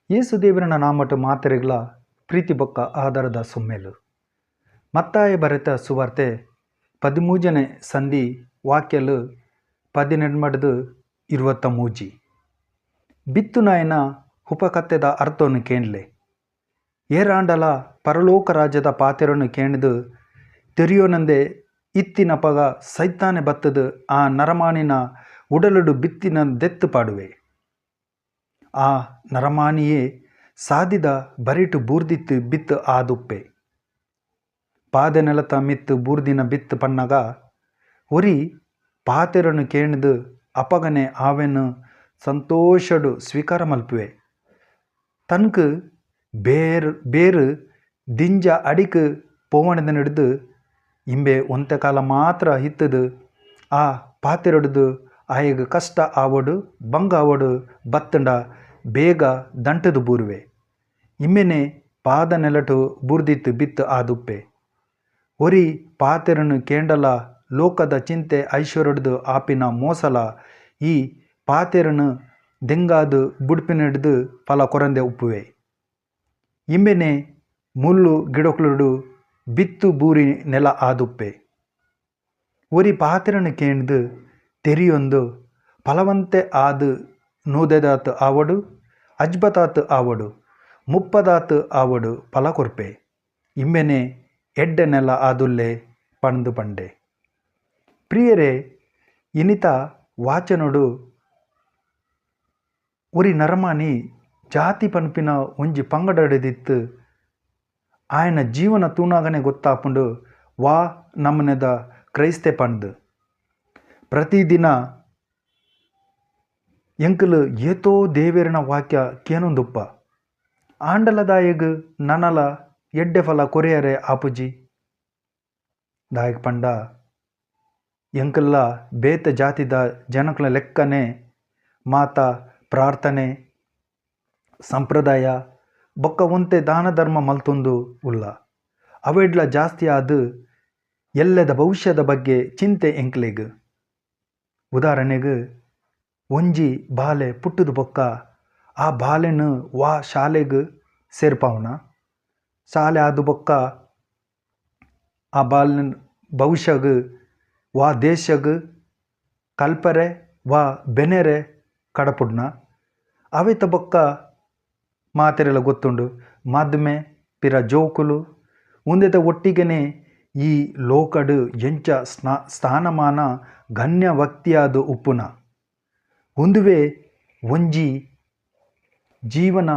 ಯೇಸುದೇವರನ ನಾಮಟ ಮಾತೆರೆಗ್ಲ ಪ್ರೀತಿ ಬೊಕ್ಕ ಆಧಾರದ ಸೊಮ್ಮೆಲು. ಮತ್ತಾಯ ಬರೆತ ಸುವಾರ್ತೆ 13ನೇ ಸಂಧಿ ವಾಕ್ಯಲು 18 23. ಬಿತ್ತುನಾಯನ ಉಪಕತ್ತೆದ ಅರ್ಥವನ್ನು ಕೇಂಡ್ಲೆ. ಏರಾಂಡಲ ಪರಲೋಕ ರಾಜ್ಯದ ಪಾತೆರನ್ನು ಕೇಂದು ತೆರಿಯೋನಂದೆ ಇತ್ತಿನಪಗ ಸೈತಾನೆ ಬತ್ತದು ಆ ನರಮಾನಿನ ಉಡಲುಡು ಬಿತ್ತಿನ ದೆತ್ತು ಪಾಡುವೆ. ಆ ನರಮಾನಿಯೇ ಸಾದಿದ ಬರಿಟು ಬೂರ್ದಿತ್ತು ಬಿತ್ತು ಆದುಪ್ಪೆ. ಪಾದೆ ನೆಲತ ಮಿತ್ತು ಬೂರ್ದಿನ ಬಿತ್ತು ಪನ್ನಗ ಒರಿ ಪಾತೆರನು ಕೇಂದು ಅಪಗನೆ ಆವೆನು ಸಂತೋಷಡು ಸ್ವೀಕಾರ ಮಲ್ಪುವೆ. ತನ್ಕು ಬೇರು ಬೇರು ದಿಂಜ ಅಡಿಕ್ ಪೋವಣದ ಹಿಡಿದು ಇಂಬೆ ಒಂತೆ ಕಾಲ ಮಾತ್ರ ಹಿತ್ತದು ಆ ಪಾತೆರೊಡ್ದು ಆಯಗ್ ಕಷ್ಟ ಆವಡು ಬಂಗ ಆವಡು ಬತ್ತಂಡ ಬೇಗ ದಂಟದು ಬೂರುವೆ. ಇಮ್ಮೆನೆ ಪಾದ ನೆಲಟು ಬೂರ್ದಿತ್ತು ಬಿತ್ತು ಆದುಪ್ಪೆ. ಒರಿ ಪಾತೆರನು ಕೇಂಡಲ ಲೋಕದ ಚಿಂತೆ ಐಶ್ವರ್ಯಡ್ದು ಆಪಿನ ಮೋಸಲ ಈ ಪಾತೆರನು ದೆಂಗಾದು ಬುಡ್ಪಿನಿಡ್ದು ಫಲ ಕೊರಂದೆ ಉಪ್ಪುವೆ. ಇಂಬೆನೆ ಮುಳ್ಳು ಗಿಡಕ್ಲುಡು ಬಿತ್ತು ಬೂರಿ ನೆಲ ಆದುಪ್ಪೆ. ಒರಿ ಪಾತೆರನು ಕೇಂದು ತೆರಿಯೊಂದು ಫಲವಂತೆ ಆದು ನೂದೆದಾತ್ ಆವಡು ಅಜ್ಬತಾತ್ ಆವಡು ಮುಪ್ಪದಾತ್ ಆವಡು ಫಲ ಕೊರ್ಪೆ. ಇಂಬೆನೆ ಎಡ್ಡೆ ನೆಲ ಆದುಲ್ಲೆ ಪಂದು ಪಂಡೆ. ಪ್ರಿಯರೇ, ಇನಿತ ವಾಚನೊಡು ಒರಿ ನರಮಾನಿ ಜಾತಿ ಪನ್ಪಿನ ಒಂಜಿ ಪಂಗಡದಿತ್ತು ಆಯನ ಜೀವನ ತೂನಾಗನೆ ಗೊತ್ತಾಪುಂಡು ವಾ ನಮನೆದ ಕ್ರೈಸ್ತೆ ಪಂದು. ಪ್ರತಿದಿನ ಎಂಕಲು ಏತೋ ದೇವೆರನ ವಾಕ್ಯ ಕೇನೊಂದುಪ್ಪ. ಆಂಡಲದಾಯಗ್ ನನಲ ಎಡ್ಡೆ ಫಲ ಕೊರಿಯರೆ ಆಪುಜಿ. ದಾಯಗ್ ಪಂಡ ಎಂಕಲ್ಲ ಬೇತ ಜಾತಿದ ಜನಕುಲ ಲೆಕ್ಕನೆ ಮಾತ ಪ್ರಾರ್ಥನೆ ಸಂಪ್ರದಾಯ ಬೊಕ್ಕ ಒಂತೆ ದಾನ ಧರ್ಮ ಮಲ್ತೊಂದು ಉಲ್ಲ. ಅವೆಡ್ಲ ಜಾಸ್ತಿ ಆದು ಎಲ್ಲದ ಭವಿಷ್ಯದ ಬಗ್ಗೆ ಚಿಂತೆ ಎಂಕ್ಲೆಗ್. ಉದಾಹರಣೆಗೆ ಒಂಜಿ ಬಾಲೆ ಪುಟ್ಟುದು ಬೊಕ್ಕ ಆ ಬಾಲೆನು ವಾ ಶಾಲೆಗ್ ಸೇರ್ಪಾವನ, ಶಾಲೆ ಆದು ಬೊಕ್ಕ ಆ ಬಾಲನ ಭವಿಷ್ಯಗ್ ವಾ ದೇಶಗ್ ಕಲ್ಪರೆ ವಾ ಬೆನೆರೆ ಕಡಪುಡ್ನ. ಅವೆತ ಬೊಕ್ಕ ಮಾತೆರೆಲ ಗೊತ್ತುಂಡು ಮದ್ಮೆ ಪಿರ ಜೋಕುಲು ಉಂದೆತ ಒಟ್ಟಿಗೆನೆ ಈ ಲೋಕಡು ಎಂಚ ಸ್ಥಾನಮಾನ ಗಣ್ಯ ವ್ಯಕ್ತಿಯಾದ ಉಪ್ಪುನ ಉಂದುವೆ ಒಂಜಿ ಜೀವನ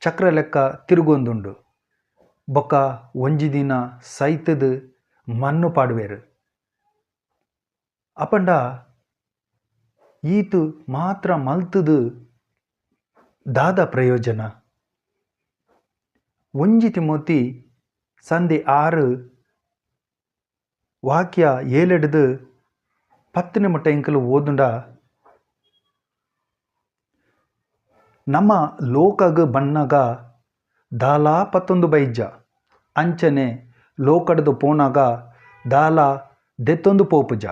ಚಕ್ರ ಲೆಕ್ಕ ತಿರುಗೊಂದುಂಡು. ಬೊಕ್ಕ ಒಂಜಿ ದಿನ ಸೈತದು ಮಣ್ಣು ಪಾಡುವೆರು. ಅಪಂಡ ಈತು ಮಾತ್ರ ಮಲ್ತದು ದಾದ ಪ್ರಯೋಜನ? ಒಂಜಿ ತಿಮೋತಿ ಸಂಧಿ 6 ವಾಕ್ಯ 7 10 ಮುಟ್ಟ ಎಂಕಲು ಓದುಂಡ, ನಮ್ಮ ಲೋಕಗ್ ಬಣ್ಣಗ ದಾಲಾ ಪತ್ತೊಂದು ಬೈಜ ಅಂಚನೆ ಲೋಕಡ್ದು ಪೋನಾಗ ದಾಲ ದೆತ್ತೊಂದು ಪೋಪುಜ.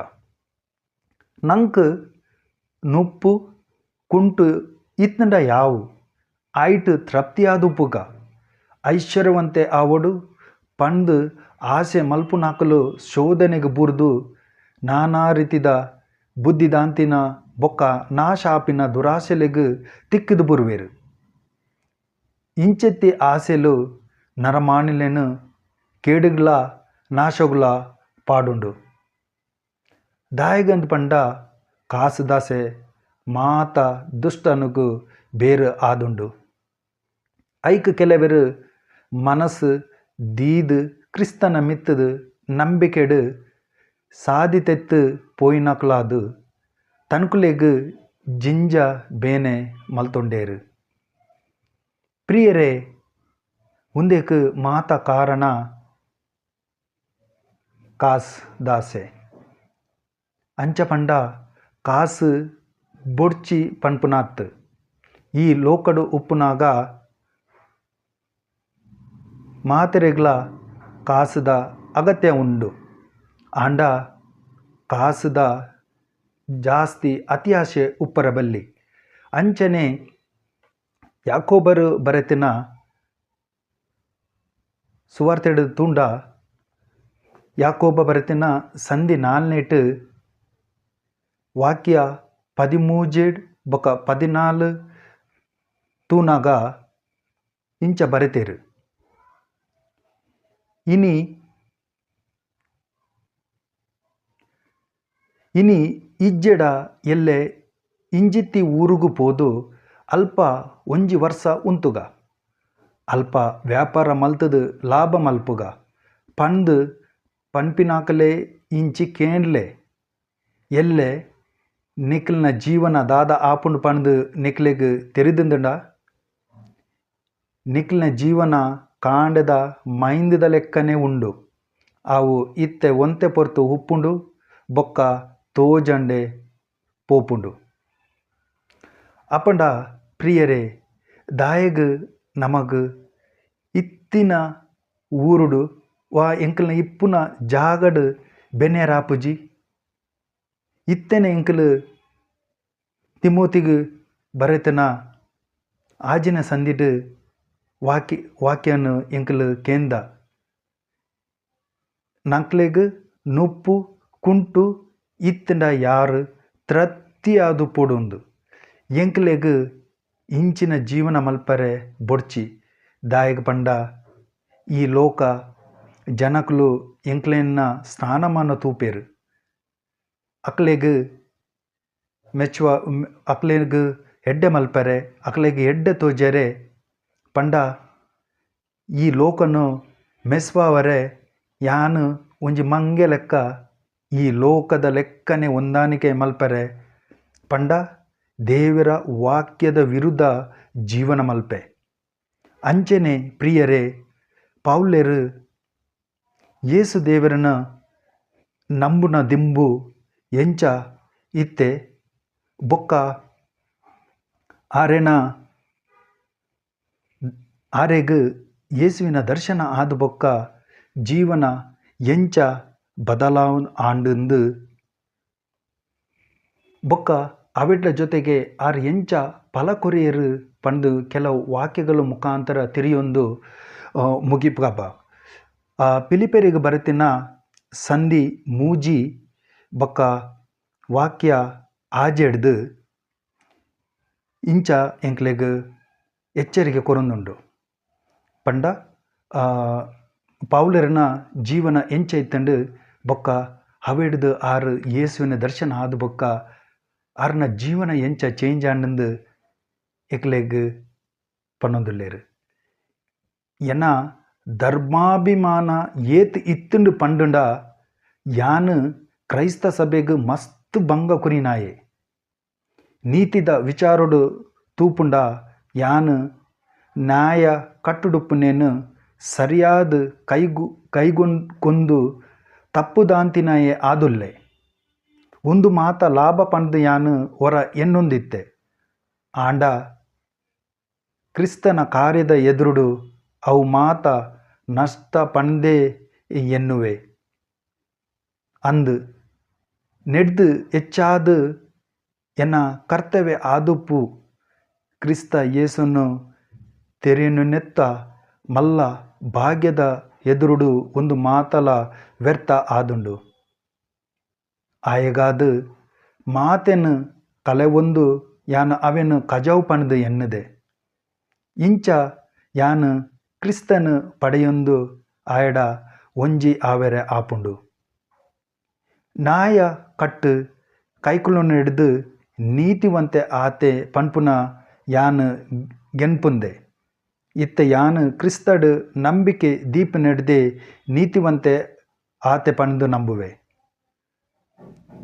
ನಂಕ್ ನುಪ್ಪು ಕುಂಟು ಇತ್ನಂಡ ಯಾವು ಆಯ್ಟ್ ತೃಪ್ತಿಯಾದುಪ್ಪುಗ. ಐಶ್ವರ್ಯವಂತೆ ಆವಡು ಪಂದು ಆಸೆ ಮಲ್ಪುನಾಕಲು ಶೋಧನೆಗೆ ಬುರ್ದು ನಾನಾ ರೀತಿದ ಬುದ್ಧಿದಾಂತಿನ ಬೊಕ್ಕ ನಾಶಾಪಿನ ದುರಾಸೆಲೆಗ್ ತಿಕ್ಕಿದು ಬುರುವೆರು. ಇಂಚೆತ್ತಿ ಆಸೆಲು ನರಮಾನಿಲೆನು ಕೇಡುಗ್ಲ ನಾಶಗುಲ ಪಾಡುಂಡು. ದಾಯಗಂದ್ ಪಂಡ ಕಾಸುದಾಸೆ ಮಾತ ದುಷ್ಟನುಗು ಬೇರು ಆದುಂಡು. ಐಕ್ ಕೆಲವೆರು ಮನಸ್ಸು ದೀದು ಕ್ರಿಸ್ತನ ಮಿತ್ತದು ನಂಬಿಕೆಡು ಸಾದಿತೆತ್ತು ಪೋಯಿನಕ್ಲಾದು ತನ್ಕುಲೆಗ್ ಜಿಂಜ ಬೇನೆ ಮಲ್ತೊಂಡೇರು. ಪ್ರಿಯರೇ, ಉಂದೆಕ್ ಮಾತ ಕಾರಣ ಕಾಸ್ ದಾಸೆ. ಅಂಚ ಪಂಡ ಕಾಸು ಬೊಡ್ಚಿ ಪನ್ಪುನಾತ್. ಈ ಲೋಕಡು ಉಪ್ಪುನಾಗ ಮಾತೆರೆಗ್ಲ ಕಾಸುದ ಅಗತ್ಯ ಉಂಡು. ಆಂಡ ಕಾಸುದ ಜಾಸ್ತಿ ಅತ್ಯಾಸೆ ಉಪ್ಪರಬಲ್ಲಿ. ಅಂಚನೆ ಯಾಕೋಬರು ಬರೆತಿನ ಸುವಾರ್ತೆಡ್ ತೂಂಡ ಯಾಕೋಬ ಬರೆತಿನ ಸಂಧಿ ನಾಲ್ನೇಟ್ ವಾಕ್ಯ 13 ಬೊಕ 14 ತೂನಾಗ ಇಂಚ ಬರೆತೇರು. ಇನಿ ಇನಿ ಇಜ್ಜೆಡ ಎಲ್ಲೆ ಇಂಜಿತ್ತಿ ಊರುಗು ಪೋದು ಅಲ್ಪ ಒಂಜಿ ವರ್ಷ ಉಂತುಗ, ಅಲ್ಪ ವ್ಯಾಪಾರ ಮಲ್ತದು ಲಾಭ ಮಲ್ಪುಗ ಪಂದು ಪನ್ಪಿನಾಕಲೆ ಇಂಚಿ ಕೇಂಡ್ಲೆ. ಎಲ್ಲೆ ನಿಕ್ಲ್ನ ಜೀವನ ದಾದ ಆಪುಂಡು ಪಂದು ನಿಕ್ಲೆಗ್ ತೆರಿದಿಂಡ? ನಿಕ್ಲ್ನ ಜೀವನ ಕಾಂಡದ ಮೈಂದದ ಲೆಕ್ಕನೆ ಉಂಡು. ಅವು ಇತ್ತೆ ಒಂತೆ ಪೊರ್ತು ಉಪ್ಪುಂಡು ಬೊಕ್ಕ ತೋಜಂಡೆ ಪೋಪುಂಡು. ಅಪಂಡ ಪ್ರಿಯರೇ, ದಾಯಗ್ ನಮಗ್ ಇತ್ತಿನ ಊರುಡು ವಾ ಎಂಕಲ್ನ ಇಪ್ಪುನ ಜಾಗಡ್ ಬೆನೇರಾಪುಜಿ. ಇತ್ತೆನೆ ಎಂಕಲ್ ತಿಮೋತಿಗ್ ಬರೆತನ ಆಜಿನ ಸಂಧಿಡ್ ವಾಕ್ಯನು ಎಂಕಲ್ ಕೇಂದ. ನಂಕ್ಲೆಗ್ ನುಪ್ಪು ಕುಂಟು ಇತ್ತಂಡ ಯಾರು ತ್ರತ್ತಿಯಾದು ಪೊಡುಂದು. ಎಂಕ್ಲೆಗ್ ಇಂಚಿನ ಜೀವನ ಮಲ್ಪರೆ ಬೊಡ್ಚಿ. ದಾಯಗ್ ಪಂಡ ಈ ಲೋಕ ಜನಕುಲು ಎಂಕ್ಲೆನ್ನ ಸ್ಥಾನಮಾನ ತೂಪೇರು. ಅಕ್ಲೆಗ್ ಮೆಚ್ಚುವ, ಅಕ್ಲೆಗ್ ಎಡ್ಡೆ ಮಲ್ಪರೆ, ಅಕ್ಲೆಗ್ ಎಡ್ಡೆ ತೋಜರೆ ಪಂಡ ಈ ಲೋಕನು ಮೆಸ್ವಾವರೆ ಯಾನು ಒಂಜಿ ಮಂಗೆ ಲೆಕ್ಕ ಈ ಲೋಕದ ಲೆಕ್ಕನೆ ಹೊಂದಾಣಿಕೆ ಮಲ್ಪರೆ ಪಂಡ ದೇವರ ವಾಕ್ಯದ ವಿರುದ್ಧ ಜೀವನ ಮಲ್ಪೆ. ಅಂಚನೆ ಪ್ರಿಯರೇ, ಪೌಲೆರು ಯೇಸು ದೇವರನ ನಂಬುನ ದಿಂಬು ಎಂಚ ಇತ್ತೆ ಬೊಕ್ಕ ಆರೆನ ಆರೆಗ್ ಯೇಸುವಿನ ದರ್ಶನ ಆದ ಬೊಕ್ಕ ಜೀವನ ಎಂಚ ಬದಲಾವಣೆ ಆಂಡುಂದು ಬೊಕ್ಕ ಅವೆಟ್ಲ ಜೊತೆಗೆ ಆರ್ ಎಂಚ ಫಲ ಕೊರಿಯರು ಪಂದು ಕೆಲವು ವಾಕ್ಯಗಳ ಮುಖಾಂತರ ತಿರಿಯೊಂದು ಮುಗಿಪುಗಪ್ಪ. ಪಿಲಿಪೆರಿಗೆ ಬರೆತಿನ ಸಂಧಿ ಮೂಜಿ ಬೊಕ್ಕ ವಾಕ್ಯ ಆಜೆಡ್ದು ಇಂಚ ಎಂಕ್ಲೆಗ್ ಎಚ್ಚರಿಕೆ ಕೊರೊಂದುಂಡು. ಪಂಡ ಪೌಲೆರನ ಜೀವನ ಎಂಚ ಇತ್ತಂಡು ಬೊಕ್ಕ ಅವೆಡ್ದು ಆರ್ ಯೇಸುವಿನ ದರ್ಶನ ಆದ ಬೊಕ್ಕ ಆರ್ನ ಜೀವನ ಎಂಚ ಚೇಂಜ್ ಆಂಡಂದು ಎಕ್ಲೆಗ್ ಪನ್ನೊಂದುಲ್ಲೇರು. ಎನ್ನ ಧರ್ಮಾಭಿಮಾನ ಏತ್ ಇತ್ತುಂಡು ಪಂಡುಂಡ ಯಾನು ಕ್ರೈಸ್ತ ಸಭೆಗ್ ಮಸ್ತ್ ಭಂಗ ಕುರಿನಾಯೆ. ನೀತಿದ ವಿಚಾರಡು ತೂಪುಂಡ ಯಾನು ನ್ಯಾಯ ಕಟ್ಟುಡುಪ್ಪುನೇನು ಸರಿಯಾದ ಕೈಗೊಂಡು ತಪ್ಪುದಾಂತಿನಾಯೆ ಆದುಲ್ಲೆ. ಒಂದು ಮಾತ ಲಾಭ ಪಂದು ಯಾನು ಹೊರ ಎನ್ನೊಂದಿತ್ತೆ. ಆಂಡ ಕ್ರಿಸ್ತನ ಕಾರ್ಯದ ಎದುರುಡು ಅವು ಮಾತ ನಷ್ಟ ಪಂದೇ ಎನ್ನುವೆ. ಅಂದು ನೆಡ್ದು ಹೆಚ್ಚಾದ ಎನ್ನ ಕರ್ತವ್ಯ ಆದುಪ್ಪು ಕ್ರಿಸ್ತ ಯೇಸುನ್ನು ತೆರೆಯನುನೆತ್ತ ಮಲ್ಲ ಭಾಗ್ಯದ ಎದುರುಡು ಒಂದು ಮಾತಲ ವ್ಯರ್ಥ ಆದುಂಡು. ಆಯಗಾದ ಮಾತೆನು ಕಲೆವೊಂದು ಯಾನು ಅವೆನು ಕಜವು ಪಣದು ಎನ್ನದೆ. ಇಂಚ ಯಾನು ಕ್ರಿಸ್ತನು ಪಡೆಯೊಂದು ಆಯಡ ಒಂಜಿ ಆವೆರೆ ಆಪುಂಡು. ನಾಯ ಕಟ್ಟು ಕೈಕುಲನ್ನು ಹಿಡಿದು ನೀತಿವಂತೆ ಆತೆ ಪನ್ಪುನ ಯಾನು ಗೆನ್ಪುಂದೆ. ಇತ್ತ ಯಾನು ಕ್ರಿಸ್ತಡು ನಂಬಿಕೆ ದೀಪ ನಡೆದೆ ನೀತಿವಂತೆ ಆತೆ ಪಂದು ನಂಬುವೆ.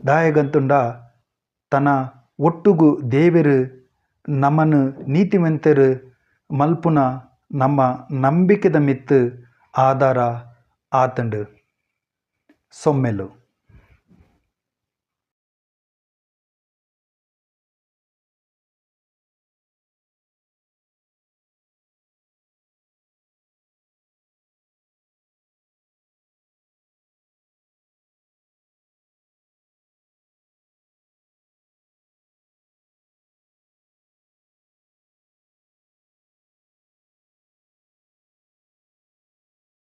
ದಾಯಗಂತುಂಡ ತನ್ನ ಒಟ್ಟುಗು ದೇವರು ನಮ್ಮನ್ನು ನೀತಿವಂತರು ಮಲ್ಪುನ ನಮ್ಮ ನಂಬಿಕೆದ ಮಿತ್ತು ಆಧಾರ ಆತಂಡು. ಸೊಮ್ಮೆಲು.